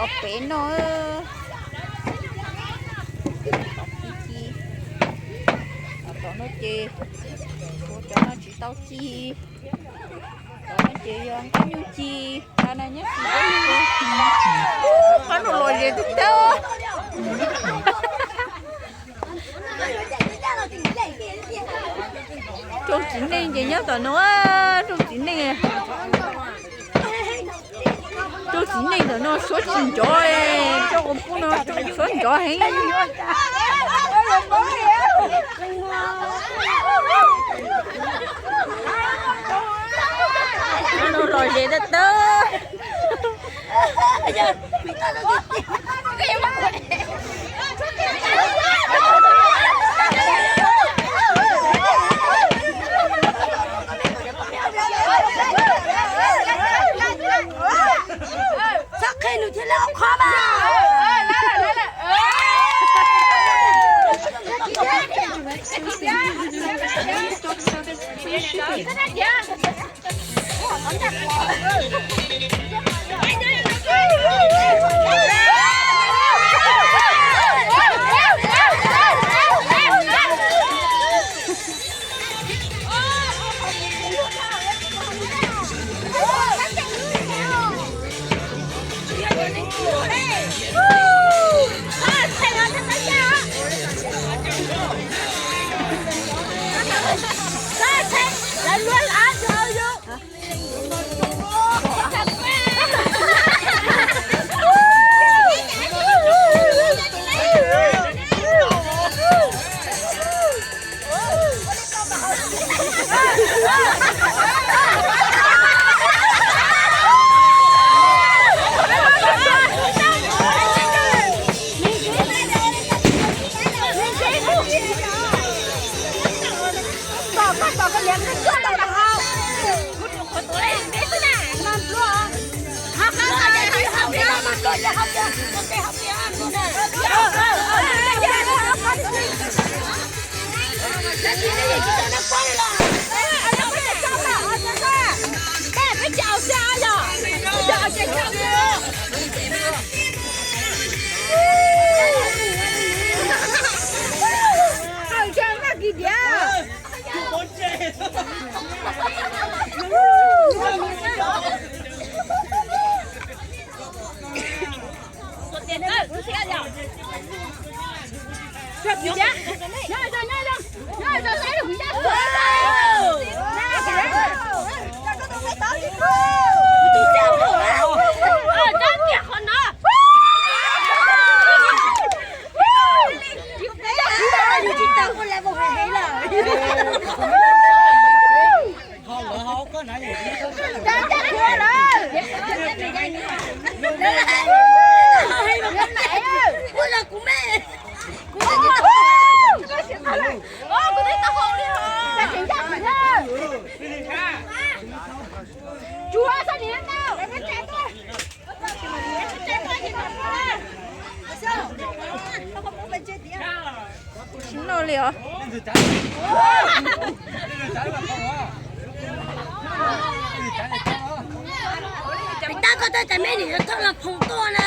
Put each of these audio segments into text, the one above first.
Cov pem no, tom ci ci, tom no ces tshuav cov no tsis tau ci. Cov no ces yog nqaij nyuj ci, nqa na nyob xis. Ub, qab no lom zem tiag tiag. Rooj txiv neej ces nyob tom no, rooj txiv neej. Rooj txiv neej tom no suav tsis nrov, coj quas pub no suav nrov heev. Lom zem tag tag. Txhob qhia nws thiaj li ob qho mas. Tsis noj li os. Tab koj tab cov me nim thauj los phoom tuaj na.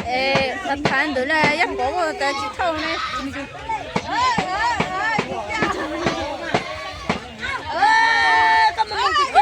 Es thaiv ntawd na, yaj pov tas tsis thauj ne. Koj mus mus tsis tiag.